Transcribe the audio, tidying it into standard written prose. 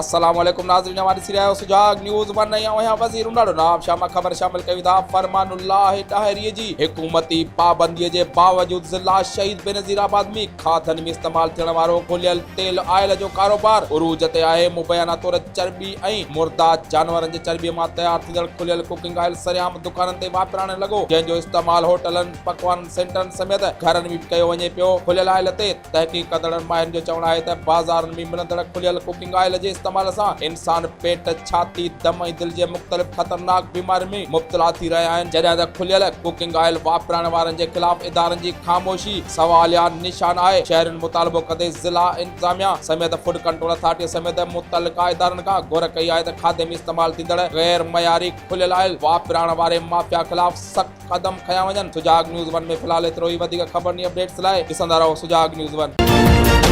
السلام عليڪم ناظرين اوهان ڏسي رهيا آهيو سجاڳ نيوز ون ۽ آئون آهيان وزير انڙ نواب شاهه مان خبر شامل ڪيون ٿا فرمان الله ڏاهري جي حڪومتي پابندي جي باوجود ضلع شهيد بينظير آباد ۾ کاڌن ۾ استعمال ٿيڻ وارو کليل تيل آئل جو ڪاروبار عروج تي آهي مبينا طور چرٻي ۽ مرده جانورن جي چرٻي مان تيار ٿيندڙ کليل ڪوڪنگ آئل سرعام دڪانن تي واپرائڻ لڳو جنهن جو استعمال هوٽلن پڪوانن سينٽرن سميت گهرن ۾ به ڪيو وڃي پيو کليل آئل تي تحقيق ڪندڙن ماهرن جو چوڻ آهي ته بازارن ۾ ملندڙ کليل ڪوڪنگ آئل جي استعمال سان انسان پيٽ، ڇاتي، دم ۽ دل جي مختلف خطرناڪ بيمارين ۾ مبتلا ٿي رهيا آهن، جڏهن ته کليل ڪوڪنگ آئل واپرائڻ وارن جي خلاف ادارن جي خاموشي سواليا نشان آهي، شهرين مطالبو ڪندي ضلع انتظاميا سميت فوڊ ڪنٽرول اٿارٽي سميت متعلقه ادارن کان گهر ڪئي آهي ته کاڌي ۾ استعمال ٿيندڙ غير معياري کليل آئل واپرائڻ واري مافيا خلاف سخت قدم کنيا وڃن سجاڳ نيوز ون ۾ في الحال ايترو ئي وڌيڪ خبرن ۽ اپڊيٽس لاء ڏسندا رهو سجاڳ نيوز ون.